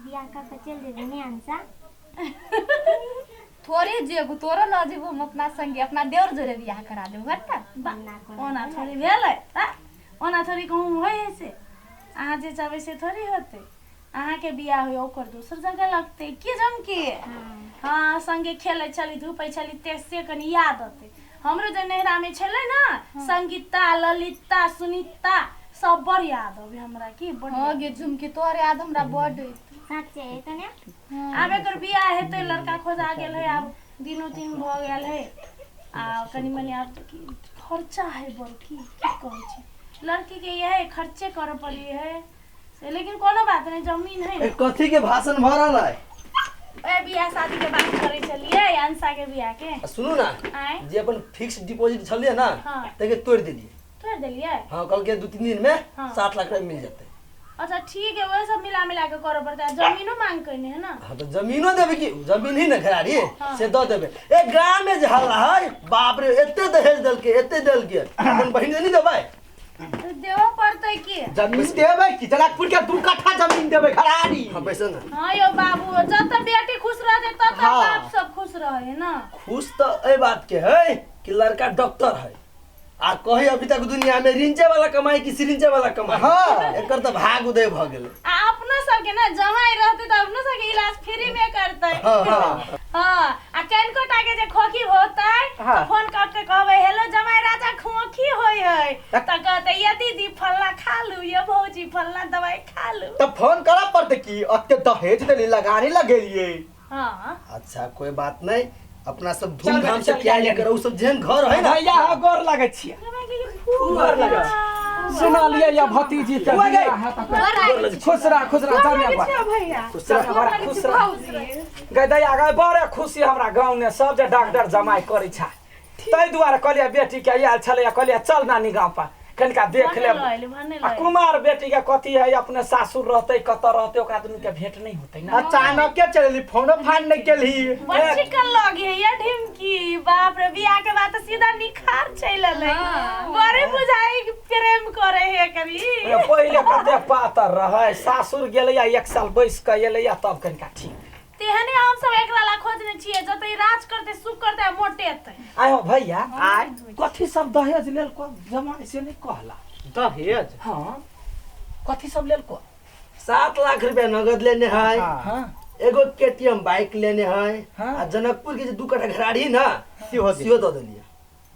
बियाह कऽ के चलि जेबै ने अंशा? थोड़े जेबू, तोरो लऽ जेबू हम अपना संगे, अपना देवर जोरे बियाह करा देबू। हट ओना कोना ओना थोड़ी भेलै आ ओना थोड़ी कहूँ होइ है से। अहाँ जे चाहबै से थोड़ी होतै। अहाँके बियाह होय ओकर दोसर जगह लगतै की जमकी? हाँ, संगे खेलै छली धूपै छली ते से कनि याद अतै। हमरो जे नैहरामे छलै ने संगीता ललिता सुनीता सब बड़ याद अबै हमरा की बड़। हाँ गे झुमकी, तोहर याद हमरा बड अयतौ। साँचे हेतौ ने? आब एकर बियाह हेतै, लड़का खोजा गेल है, आब दिनो दिन भऽ गेल है आ कनि मनि आब तऽ की खर्चा है बड़, की की कहै छी, लड़की के इएह खर्चे करऽ पड़ी है से। लेकिन कोनो बात नहीं, जमीन है ए, कथी के भाषण भऽ रहल है? ए बियाह शादी के बात करै छलियै, अंशा के बियाह के। आ सुनू ना, आँय? जे अपन फिक्स डिपॉजिट छलियै ना, ताहिके तोड़ि देलियै। तोड़ि देलियै? हाँ, कहलकै 2-3 दिन में 7 लाख रुपया मिल जेतै। अच्छा ठीक है, वही सब मिला मिला के करऽ पड़तै। आ जमीनो मांग कइने है ना? हाँ, तो जमीनो देबै कि जमीन ही ने घरारी से दऽ देबै। ए गाँव में जे हल्ला है, बाप रे, एते दहेज देलकै, एते देलकै, अपन बहिन के नहीं देबै? तो देबऽ पड़तै की। जमीन देबै कि जनकपुर के 2 कट्ठा जमीन देबै घरारी। हाँ, पैसा ना। हाँ यो बाबू, जब तक बेटी खुश रहते तब तक बाप सब खुश रहे ना। खुश तो एहि बात के है कि लड़का डॉक्टर है आ कही अभी तक दुनिया में रिंचे वाला कमाई कि सिरिंचे वाला कमाई। एकर तऽ भाग उदय भऽ गेलै। आ अपनो सबके ना जमाई रहते तऽ अपनो सबके इलाज फ्री में करते। हाँ। हाँ, आ कनिको टा के जे खोखी होतै तऽ फोन कऽ के कहबै, हेलो जमाई राजा, खोखी होय है, तऽ कहतै, ये दीदी फल्ला खा लू, ये भौजी फल्ला दवाई खा लू। तऽ फोन करऽ पड़तै कि ओते दहेज देली, लगानी लगेलियै। हाँ। अच्छा कोई बात नहीं, अपना सब चल धूमधाम बेटी, से चल, तैयारी जा। करो। उ सब जेहन घर है ना। भैया हो, गोर लगै छियै। गोर लगै सुना लियै या भतीजी के हुआ गई। बियाह है तऽ खुश रह, खुश रह, जाने बा। भैया। खुश रह। बड़ा खुश रह गै दैया गै, बड़े खुशी हमरा गाँव ने सब जे डॉक्टर जमाइ करै छै, ताहि दुआरे कहलियै बेटी के आयल छलैया, कहलियै चल नानी गाँव पर कनिका देख भने लेब। लऽ एली, भने आ लऽ एली। कुमार बेटी के कथी है, अपने सासुर रहतै कतऽ रहतै, ओकरा दुनू के भेंट नहि होतै ना। अचानक के चलेली, फोनो फान नहीं केलही। बड़ चिकन लगी है ये ढिमकी, बाप रे, बियाह के बाद तो सीधा निखार चलि एलै। बड़े बुझाई कि प्रेम करे है करी। ए, पहिले कते पातर रहै, सासुर गेलैया एक साल बैस कऽ एलैया तब कनिका ठीक। तेहने हम सब एकरा ला खोजने छियै, जतै राज करतै, सुख करतै आ मोटेतै। आय हो भैया, आय। कथी सब दहेज लेल को जमाइ से नहि कहला? दहेज? हाँ, कथी सब लेल को? 7 लाख रुपया नगद लेने है। एगो केटीएम बाइक लेने है। आ जनकपुर के जे 2 कट्ठा घरारी ना, सेहो दे। सेहो दऽ देलियै।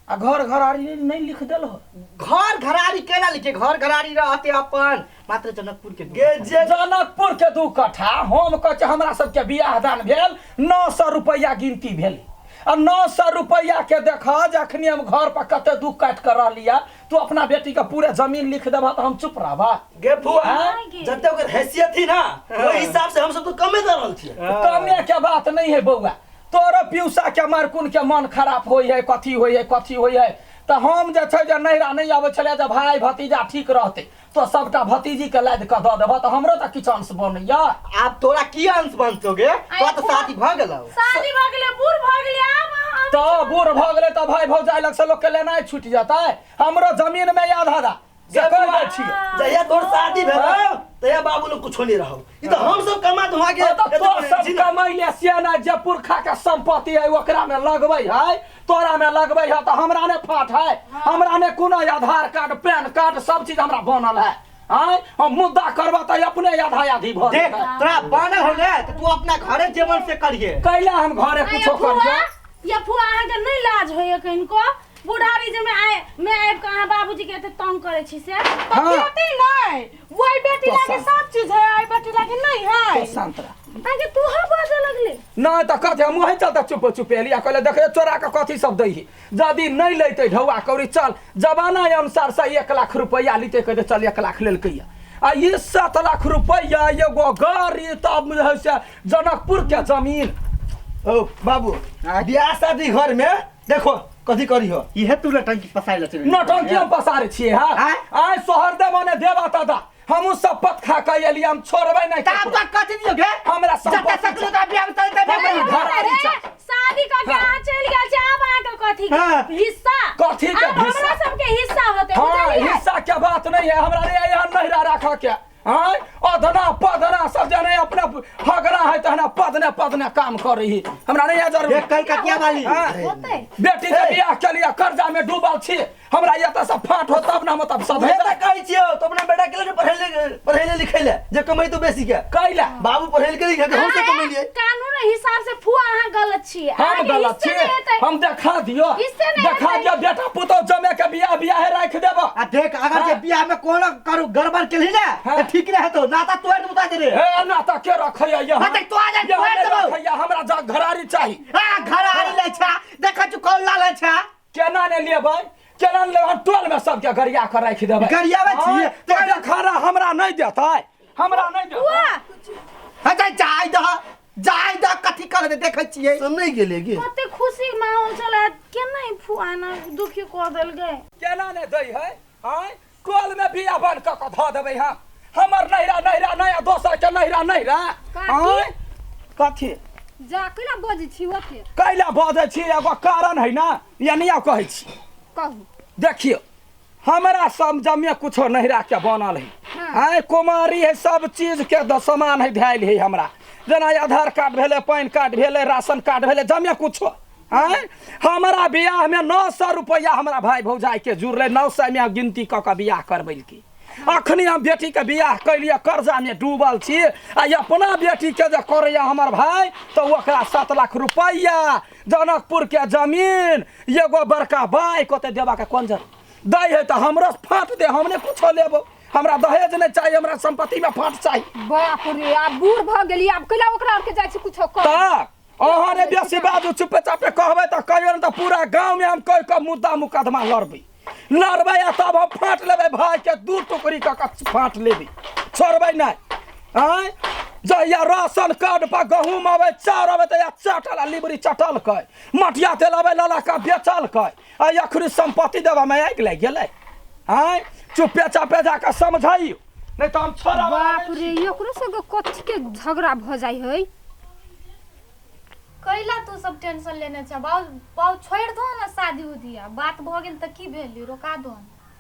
आ घर घरारी नहि लिख देल हो? घर घरारी केना लिखे? घर घरारी रहते अपन, मात्र जनकपुर के दू गे कट्ठा। जे जनकपुर के 2 कट्ठा हम कहै छी, हमरा सबके बियाह दान भेल 900 रुपैआ गिनती भेल आ 900 रुपैआ के देख जखनी हम घर पर कते दुख काटि कऽ रहलियै, तू अपना बेटी के पूरे जमीन लिख देबह तऽ हम चुप रहबा? गे फुआ, हाँ गे। जते ओकर हैसियत थी ना, ओहि हिसाब से हम सब तो कमे दऽ रहल छियै। कमे के बात नहीं है बौआ, तोरो पियूसा के मारकुन के मन खराब होइ है, कथी होइ है, कथी होइ है, तऽ हम जे छै जे नैहरा नहि आबै छलै जे भाय भतीजा ठीक रहतै तो सबटा भतीजी के लादि कऽ दऽ देबह तऽ हमरो तऽ किछु अंश बनैया। आब तोरा की अंश बनतो गे? तोरा तऽ शादी भऽ गेलौ। शादी भऽ गेलै, बूढ़ भऽ गेलै आब हम। तऽ बूढ़ भऽ गेलै तऽ भाय भौजाइ लग से लोक के लेनाइ छुटि जेतै? हमरो जमीन मे आधा दा से कहि दै छियै। जहिया तोर शादी भेल तहिया बाबू लोग कुछो नहीं रहो, ई तऽ हम सब कमा धुमा के तऽ तो सब कमैले से ने, जे पुरखा के संपत्ति है ओकरा में लगबै है, तोरा में लगबै है तऽ हमरा ने फाट है? हमरा ने कोनो आधार कार्ड, पैन कार्ड सब चीज हमरा बनल है। आँय, हम मुद्दा करबा तऽ अपने आधा आधी भऽ देख, जेतै। तोरा बनल हो ने तऽ तू अपना घरे जेवन से करिहे। कैला हम घरे आ कुछो ये फुआ, करियै? ये फुआ, अहाँके नहि लाज होइए कनिको? बुढ़ारी जे में आए में आबि कऽ अहाँ बाबूजी के एते तंग करै छी से तऽ बेटी नहि, ओहि बेटी तो लागे शांत। सब चीज है, एहि बेटी लागे नहि है। तो शांत रह। अहाँके तू हा बाजऽ लगले। नहि तऽ कथी, हम वही चलते चुप चुप एली आ कहले देखे चोरा के कथी सब दैही, यदि नहि लैते ढौआ कौड़ी, चल जमाना अनुसार से 1 लाख रुपैआ लीते, कहते चल 1 लाख लेलकै आ ई 7 लाख रुपैआ, एगो गाड़ी, तब जे है से जनकपुर के जमीन। ओ बाबू, बियाह शादी घर में देखो कथी करी हो। इहे तू नटंकी पसारि ले चलि। नौटंकी हम पसारे छियै? हाँ। आँय? आय सोहरदे मने देवा दादा, हमहूँ शपथ खा के एलियै, हम छोड़बै नहि तब ककरो। तक कथी दियौ गे? हमरा जते संपत्ति सकलू तऽ बियाह में चलते। हमरा घरारी अरे, छै। शादी कऽ के अहाँ चलि गेल छी, आब अहाँके कथी के हिस्सा? कथी के आब हमरा हिस्सा? सबके हिस्सा होतै। हाँ, बुझलियै? हिस्सा के बात नहीं है, हमरा रे यहाँ नहिरा रखा के आय अधना पधना सब जाने अपना पदने पदने काम करै ही हमरा नहीं है जरूरी। देख कलकतिया वाली। हाँ। होतै। बेटी के बियाह के लिए कर्जा में डूबल छी, हमरा एतऽ से फाट हो तब ना मतलब सब उहे तऽ कहै छियौ तो अपना बेटा के लिए पढ़ै लिखै ले जे कमै तो बेसी के कैला बाबू पढ़ै के लिखै के हम से कमेलियै। कानून हिसाब से फुआ अहाँ गलत छी। हम गलत छी? हम देखा दियो, देखा दियो बेटा पुतोह जमे के बियाह बियाह राखि देब। आ देख अगर जे बियाह में कोनो करू गड़बड़ केलही ना त ठीक रहे तो नाता तोड़ देबो रे। ए नाता के रखैया यहाँ? हां त तो आ जा तोड़ देबो। रखैया हमरा जा घरारी चाही। हां घरारी ले छा, देखै छु कोन लाल छा। केना ने लेबै, केना ने लेबै, टोल में सबके गरिया के राखि देबै। गरियाबै छी त खाना हमरा नहीं देतै, हमरा नहीं देतै। हां जाय दह, जाय दह कथी कर दे देखै छियै। सब नहीं गेलै की कते खुशी माहौल चला केना ई फुआ ना दुखी क देल गए। केना ने दै है? आय टोल में बिया बन क क ध देबै। हम हमर नहिरा नहिरा नया दोसर के नहिरा नहिरा। आय कथी जा कैला बजै छी ओते? कैला बजै छी एगो कारण है ना, या नहीं कहै छी। कहू। देखियो हमरा सब जमे कुछो नहिरा के बनल है। आय कुमारी है, सब चीज के सामान है धैल है हमरा, जेना आधार कार्ड भेलै, पैन कार्ड भेलै, राशन कार्ड भेलै, जमे कुछो। आय हमरा बियाह में 900 रुपया हमरा भाई भौजाई के जुड़लै, 900 में गिनती कऽ कऽ बियाह करबेलकै। अखनी हम बेटी के बियाह कैलियै, कर्जा में डूबल छी, आ अपना बेटी के जे करैया हमर भाई तऽ ओकरा 7 लाख रुपया, जनकपुर के जमीन, एगो बड़का बाइक ओते देबाके कोन जरूरत दै है? तऽ हमरो फाट दे, हम नहि कुछो लेबो, हमरा दहेज नहि चाही, हमरा संपत्ति में फाट चाही। बाप रे, आब बूढ़ भऽ गेली, आब कैला ओकरा आर के जाइ छी कुछो कर? तऽ अहाँ ने बेसी बाजू, चुपे चापे कहबै तऽ कहियो ने तऽ पूरा गाँव में हम कहि कऽ मुद्दा मुकदमा लड़बै लड़बै आ तब हम फाँट लेबै भाई के, 2 टुकड़ी कऽ कऽ फाँट लेबै, छोड़बै नहि। आँय जहिया राशन कार्ड पर गहूँम अबै, चाउर अबै, तहिया चटल आ लिबरी चटलकै, मटिया तेल अबै लऽ लऽ कऽ बेचलकै, आ अखनी सम्पत्ति देबऽमे आगि लागि गेलै। आँय चुपे चापे जाकऽ समझाइयो, नहीं तऽ हम छोड़ब। बाप रे, एकरो सबके कथी के झगड़ा भऽ जाइ है? कैला तू सब टेंशन लेने छ बाउ? बाउ छोड़ दो ना शादी उदी, बात भ गेल त की भेल, रोका दो।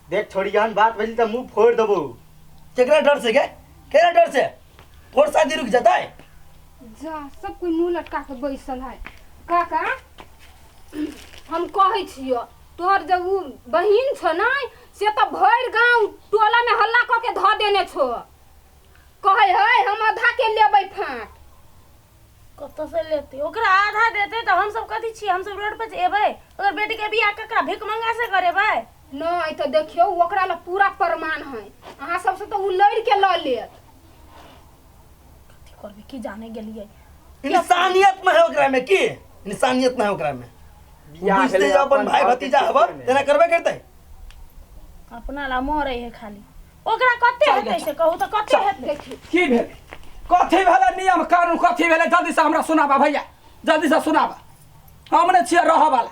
देख छोड़ी जहन बात भेल त मुंह फोड़ देबो। केकरा डर से के? केकरा डर से तोर शादी रुक जाता है? जा सब कोई मुंह लटका के बैसल है। काका हम कहै छियो तोहर जब उ बहिन छ ना से त भरि गांव टोला में हल्ला क के ध देने छो, कहै है हम आधा के लेबै फाट। कतऽ से लेते? ओकरा आधा देते तऽ हम सब कथी छी? हम सब रोड पर एबै, ओकर बेटी के बियाह ककरा भिख मंगा से करेबै? नहीं तो देखियो ओकरा ला पूरा प्रमाण है, अहाँ सबसे तो उ लड़ के ल लेत। कथी करबै की जाने गेलियै। इंसानियत में है ओकरा में की? इंसानियत ना है ओकरा में। बियाह बुझते अपन भाई भतीजा हब तेना करबे करतै, अपना ला मरै है खाली। ओकरा कते हेतै से कहू तऽ कते हेतै? की भेलै? कथी भेलै नियम कानून कथी भेलै? जल्दी से हमरा सुनाबा भैया, जल्दी से सुनाबा। हम नहि छियै रहऽ वाला,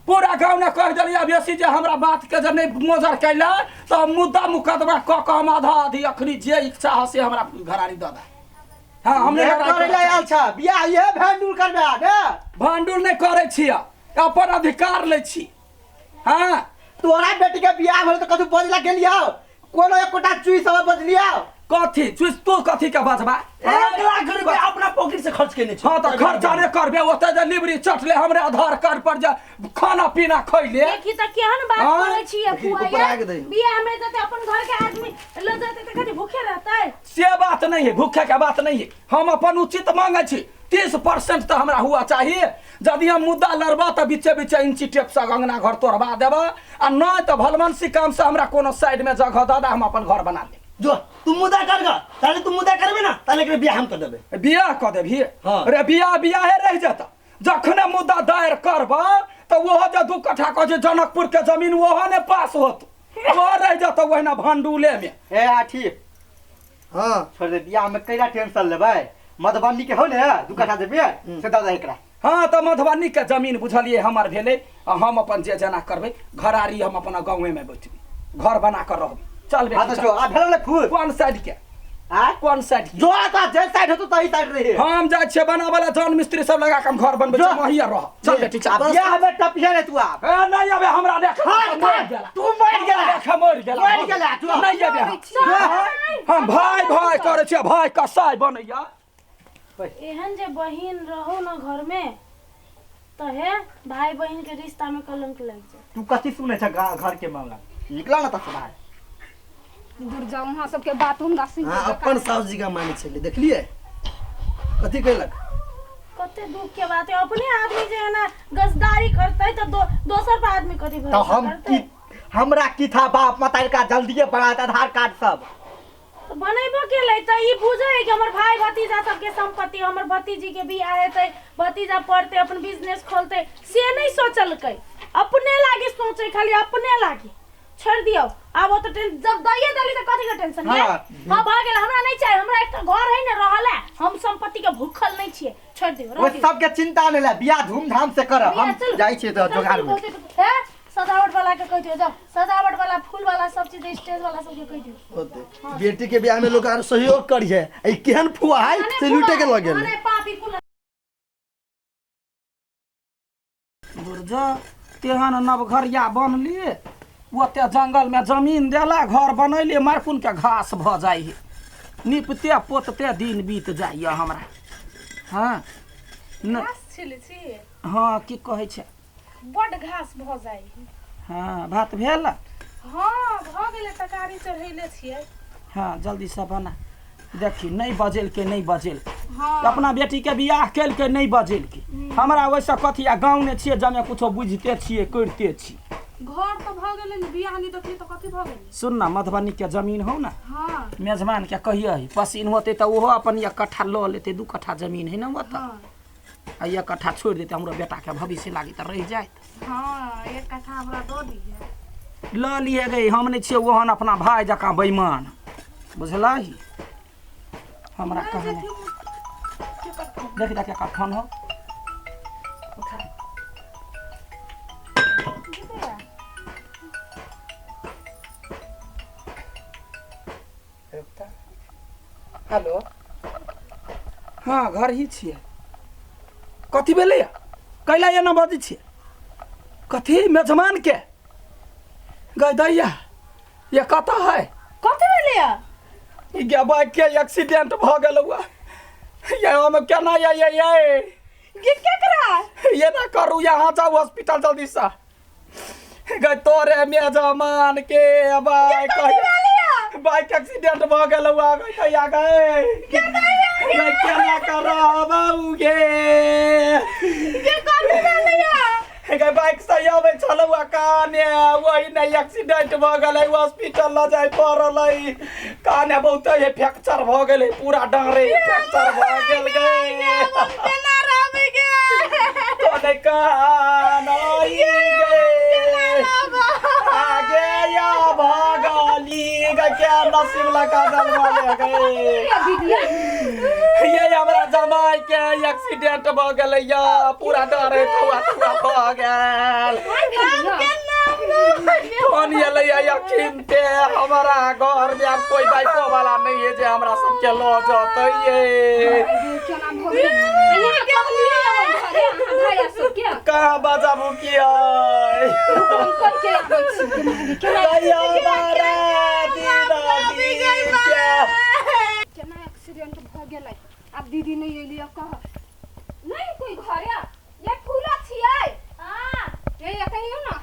पूरा गाँव ने कहि देलियै बेसी जे हमरा बात के जे नहि मोजर कैला तऽ मुद्दा मुकदमा कऽ कऽ हम आधा आधी अखनी जे इच्छा है से हमरा घरारी दऽ दे। हाँ हम नहि करे ले आयल छ बियाह, इहे भंडूल करबे ने? भंडूल नहि करै छियै, अपन अधिकार लै छी। हाँ तोरा बेटी के बियाह भेल तऽ कथू बजला गेलियौ? कोनो एकोटा चुई सब बजलियौ? कथी चुस तू कथी के बजबा? 1 लाख रुपया अपना पॉकेट से खर्च केने छी। हाँ तऽ खर्चा नहि करबे, ओतऽ जे लिबरी चटले हमरे आधार कार्ड पर जे खाना पीना खैले। देखी तऽ केहन बात करै छियै फुआ, बियाह में जेतै अपन घर के आदमी ल जेतै तऽ कथी भूखे रहतै? से बात नहीं है, भूखे के बात नहीं है, हम अपन उचित मांगे छी। 30% तऽ हमरा हुआ चाहिए। यदि हम मुद्दा लड़बा तऽ बीचे बीचे इंची टेप से अंगना घर तोड़बा देबा, आ नहीं तऽ भलमनसी काम से हमरा कोनो साइड में जगह दऽ दे, हम अपन घर बना लेब। जो तू मुद्दा कर गा, ताले तू मुद्दा करबे ना ताले एकरे बियाह हम कर देबे। बियाह कऽ देबही? हाँ। रे बियाह बियाहे रहि जेता, जखने मुद्दा दायर करबा तऽ ओहो जे 2 कट्ठा कहै छै जनकपुर के जमीन ओहो ने पास होत, ओहो रहि जेतौ ओहिना भंडूले में। ए आ ठीक। हाँ छोड़ दे बियाह में कैला टेंशन लेबै, मधुबनी के हो ने 2 कट्ठा देबे से दऽ दे एकरा। हाँ तऽ मधुबनी के जमीन बुझलियै हमर भेलै, आ हम अपन जे जेना करबै घरारी हम अपना गाँवे में बैठबै, घर बना कऽ रहबै। चल बेटी, हाँ तो चल। जो आ भेल ने फूल। कोन साइड के? आ कोन साइड के? जो आता जे साइड होतो तही साइड रहे। हम जाइ छियै बनाबै ला, जन मिस्त्री सब लगा के हम घर बनबै छियै, जो। वही रह। चल बेटी चल। बियाह में टपिया रे तू आप। ए नहीं अबे हमरा देख, हाँ, मरि गेला। तू मरि गेला। देख मरि गेला। मरि गेला तू। नहीं अबे हम। हम भाई भाई करै छियै, भाई कसाई बनैया। एहन जे बहिन रहो न घर में तो हे भाई बहिन के रिश्ता में कलंक लग जाए। तू कथी सुनै छ घर के मामला निकला ना तस बाहर। दूर जाओ वहाँ सबके बात हुनका सुन हां अपन सास जी का माने छले देखलिए कथी कहलक। कते दुख के बात है अपने आदमी जे है ना गजदारी करतै त दोसर पर आदमी कथी तो हम करतै। हमरा की था बाप मताई का जल्दी बनाता आधार कार्ड सब तो बनेबो के लै त ई बुझै है कि हमर भाई भतीजा सबके संपत्ति हमर भतीजी के बियाह हेतै भतीजा पढ़तै अपन बिजनेस खोलतै से नहीं सोचलकै अपने लागी सोचै खाली अपने लागी। छोड़ दियो आब ओ तो जब दैये देली त कथी के टेंशन है। हां भ गेल हमरा नहीं चाहिए हमरा एकटा घर है ने रहल है हम संपत्ति के भूखल नहीं छिए छोड़ दियो। ओ सबके चिंता नहीं ले बियाह धूमधाम से कर हम जाइ छिए त जोगार में। हे सजावट वाला के कह दियो जाओ सजावट वाला फूल वाला सब चीज स्टेज वाला सब के कह दियो। होते बेटी के बियाह में लोग आर सहयोग करिए ए केहन फुआ है से लूटे के लगे। अरे पापी कुल बुर्जा तेहन नवघरिया बनलिए ओते जंगल में जमीन देला घर बनैले मारकुन के घास भ जाइ है निपते पोतते दिन बीत जाइए हमरा। हाँ घास छिलै छी। हाँ की कहै छै बड घास भ जाइ। हाँ भात भेल। हाँ भ गेलै तरकारी चढ़ैले छियै। हाँ जल्दी से बना देखी नहीं बजेलकै नहीं बजेलकै। हाँ अपना बेटी के बियाह केलकै नहीं बजेलकै हमरा ओहिसँ कथी आ गाँव ने छियै जमे कुछो बुझिते छियै करिते छी। घर तो भ गेलै ने बियाह नहीं देखली तो कथी भ गेलै। सुन ना मधुबनी के जमीन हो ना। हाँ मेजबान के कहिए पसीन होते तो ओहो अपन एक कट्ठा ल लेते 2 कट्ठा जमीन है ना ओतऽ। हाँ आ एक कट्ठा छोड़ देते हमरो बेटा के भविष्य लागी तो रह जाए। हाँ एक कट्ठा हमरा दो दिहे ल लिए गई हम नहीं छियै ओहन अपना भाई जकाँ बेईमान बुझलही। हमरा कहाँ देख देख का फोन हो उठा। हेलो हाँ घर ही छियै। कथी भेलै कैला एना बजै छियै कथी मेजमान के गई दैया ये कतऽ है कथी भेलै ई गे बाइक के एक्सीडेंट भ गेल हुआ ये हम केना ये ये ये गे केकरा ये ना करू यहाँ जाओ हॉस्पिटल जल्दी से गई तोरे मेजमान के बाइक बाइक एक्सीडेंट भ गेल हुआ गई दैया गई गई केना करब गे गे कथी भेलै गई बाइक से आबै छलहुँ काने वही नहि एक्सीडेंट भ गेलै हॉस्पिटल लऽ जाय पड़लै काने बहुत फ्रैक्चर भ गेलै पूरा डाँरे फ्रैक्चर भ गेल गे केना रहबै गे तो नहि कान गे आगे या भगली गे क्या नसीब लगा जलवा गए ये हमरा जमाई के एक्सीडेंट भ गेलै या पूरा डरे थुआ थुआ भ गेल। फोन एलै अखिनते हमरा घर में आब कोई बाइको वाला नहीं है जे हमरा सबके ल जतै ये केना भ गेलै यहाँ कहलियै घरे अहाँ भाई सबके कहाँ बजाबू की हम कह के आबै छी केना केना एक्सीडेंट भ गेलै। आब दीदी नहीं एली कह नहीं कोई घरे ये फूला छियै। हां ये कहियो ना।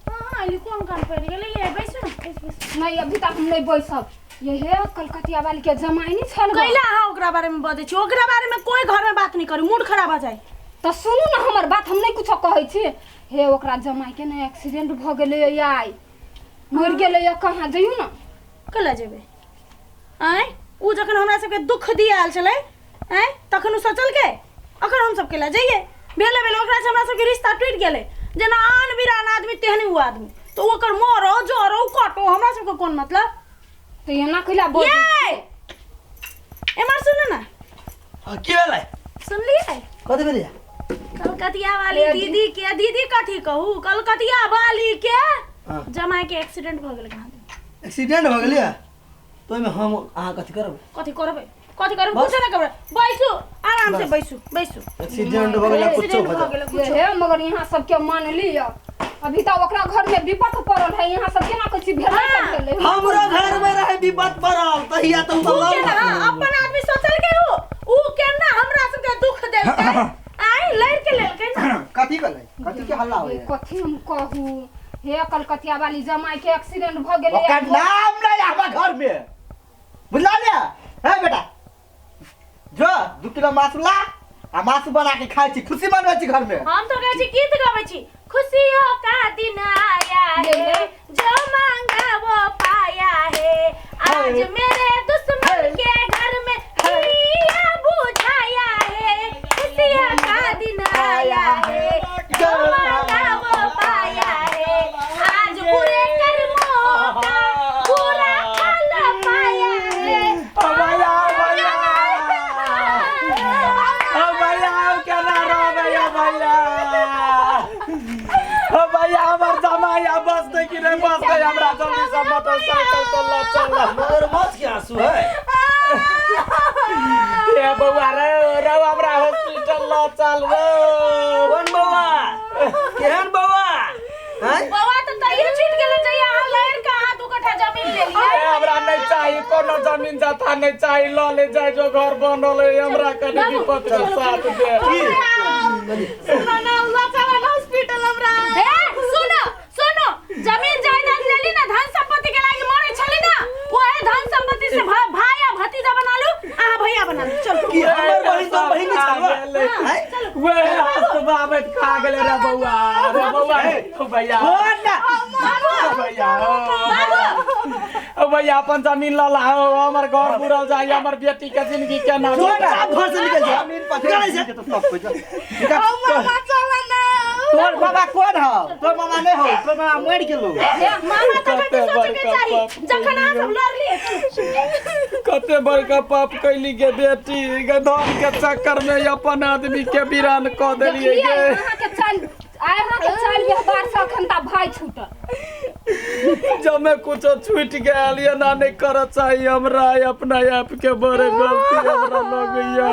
हां अली कोन कान पड़ गेलै ये बैसू ना बैस। नहीं अभी तक हम नहीं बैसब। ये हे कलकतिया वाली के जमाई छल कैला अहाँ ओकरा बारे में बजै छी ओकरा बारे में कोई घर में बात नहीं करू मूड खराब हो जाए। तो सुनू ना हमर बात हम नहीं कुछो कहै छी। हे ओकरा जमाई के ने एक्सीडेंट भ गेलै आइ मरि गेलै कहाँ जइयो ना कैला जेबै आँय उ जखन हमरा सबके दुख दियाल छलै आँय तखन उ सोचलकै अखन हम सब कैला जइयै भेलै भेलै ओकरा से हमरा सबके रिश्ता टूटि गेलै जेना आन बिरान आदमी तेहने उ आदमी तो ओकर मरो जरो कटो हमरा सबके कोन मतलब। तो एना कैला बोल ये एमर सुन ना की भेलै सुनलियै कथी भेलै कलकतिया वाली दीदी के दीदी कथी कहू कलकतिया वाली के जमाई के एक्सीडेंट भ गेलै कहाँ एक्सीडेंट भ गेलै तो ओहिमे हम अहाँ कथी करबै कथी करबै कथी करबै कुछो ना करबै बैसू आराम से बैसू बैसू एक्सीडेंट भ गेलै कुछो भ गेलै हे मगर यहाँ सबके मान लिअ अभी त ओकरा घर में विपत पड़ल है यहाँ सब केना कहै छी भेलै त भेलै हमरो घर में रहे विपत पड़ल तहिया त अपन आदमी सोचल के आइ लड़ के लेलकै ना। कथी भेलै? कथी के हल्ला होइए? कथी हम कहू, हे कलकतिया वाली जमाई के एक्सीडेंट भ गेलै। ओकर नाम नहीं हमरा घर में, बुझला ने? हे बेटा जो 2 किलो मासु ला आ मासु बना के खाइ छी, खुशी मनबै छी घर में। हम तो कहै छी गीत गाबै छी, खुशियों का दिन आया है, जो मांगा वो पाया है, आज मेरे दुश्मन के घर में दिया बुझाया है, खुशियों का दिन आया है, जो मांगा वो पाया है, आज बुरे कर्मों का बुरा फल पाया है। भैया भैया भैया केना रहबै भैया? ओ भैया हमर जमाई आ बसतै कि नहि बसतै? हमरा जल्दी से मोटरसाइकिल से लऽ चल। मगरमच्छ के आंसू है। हे बौआ रे रे हमरा हॉस्पिटल लऽ चल रे। कोन बौआ? केहन बौआ? हैं? बौआ तो तैयो छूट गेलै जहिया अहाँ लड़ि के अहाँ 2 कट्ठा जमीन लेलियै। ए, हमरा नहि चाही कोनो जमीन जथा नहि चाही, लऽ ले जाय जो घर बनल है, हमरा कनि विपत के साथ दे। सुनो ना, लऽ चल हॉस्पिटल हमरा। हे सुनो सुनो, जमीन जायदाद लेली ना, धन संपत्ति के लागी मरे छली ना, ओहे धन संपत्ति से भाई आ भतीजा बना लू, अहाँ भैया बना लू। चलो की हमर बहिन तो बहिन छलवा? हैं? वेह हसबाबैत खा गेलै रे बौआ रे बौआ। ओ भैया छोड़ ना। ओ भैया ओ भैया अपन जमीन लऽ ला, हमर घर बुरल जाय, हमर बेटी के जिंदगी केना चुपचाप घर से निकल जा। जमीन पर निकल ऐसे। तो सब कुछ। तोर बाबा कोन हौ? तोर मामा नहीं हौ, तोर मामा मरि गेलो। मामा तऽ कते सोचै के चाही जखन अहाँ सब लड़लियै। कते बड़का पाप कैली गे बेटी गे, धन के चक्कर में अपन आदमी के वीरान कऽ देलियै देखलियै गे। अहाँके चाल आइ अहाँके चाल व्यवहार से अखन ता भाई छूटल। जब मैं कुछो छूट गेल एना नहीं कर चाहिए हमरा, अपना आप के बड़े गलती हमरा लगैया।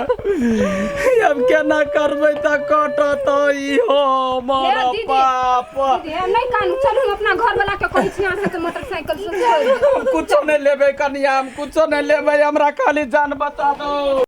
अब केना करबै तऽ कटत ई हमर हे दीदी। पाप। दीदी हम नहि कानू, चलू हम अपना घर वाला के कहै छी अहाँ सबके मोटरसाइकिल से छोड़ि देब। हम कुछो नहीं लेबै कनिया, हम कुछो नहीं लेबै, हमरा खाली जान बचा दो।